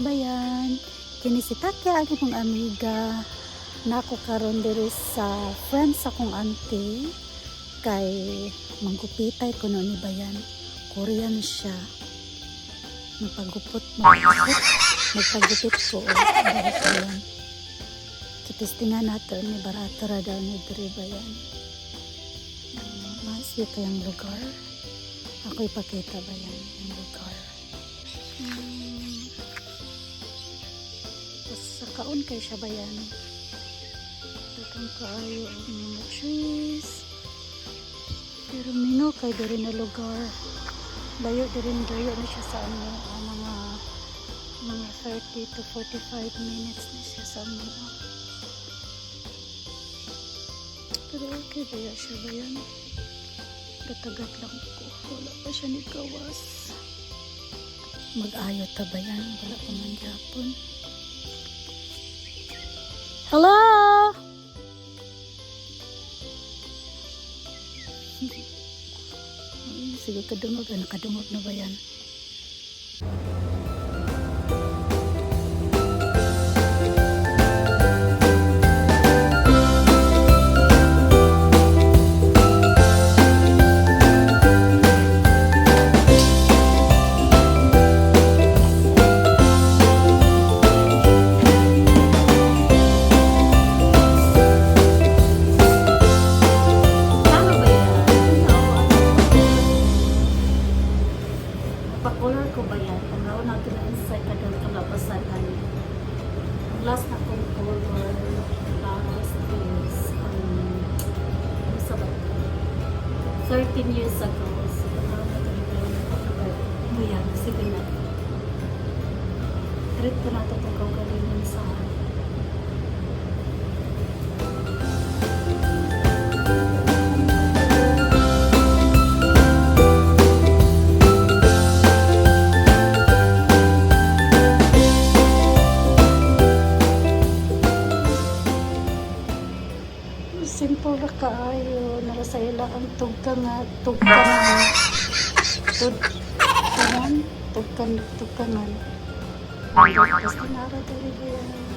Bayan. Kini si Takya, ang imong amiga. Nako karon diri sa friend sa akong auntie kay manggupitay kuno ni Bayan. Korean siya. Magpagupot, magpagupot, magpagupit ko. Oh, diri Bayan. Kitistingan nato ni barato ra daw ni diri Bayan. Mas kayang lugar. Ako ipakita ba yan yung lugar. Tapos sa kaon kay siya ba yan? Daghang kaayo ang mga trees. Pero mingaw kay diri na lugar. Layo diri, layo na siya sa ano, ang mga 30 to 45 minutes na siya sa amo. Pero okay ba yan siya ba yan? Gatagat lang ko. Wala pa siya ni gawas. Mag-ayo ta ba yan? Wala pa man gyapon. Hello! Ay, sige, kadungog. Ano, kadungog na ba yan? Tama ba yan? Oo. Napakolor ko ba yan? Panglaw natin na inside ka doon kalabasan. Ano? Ang last na kong color last is ano sa ba ito? 13 years ago. So, panglaw natin na ano yan? Sige na. Treat ko na ito itong kaugalingon sa Simple ra kaayo, nara sa ila ang tugka nga, tugka nga, tugkangan, tugkan, tugkangan. Basta nara diri ba yan?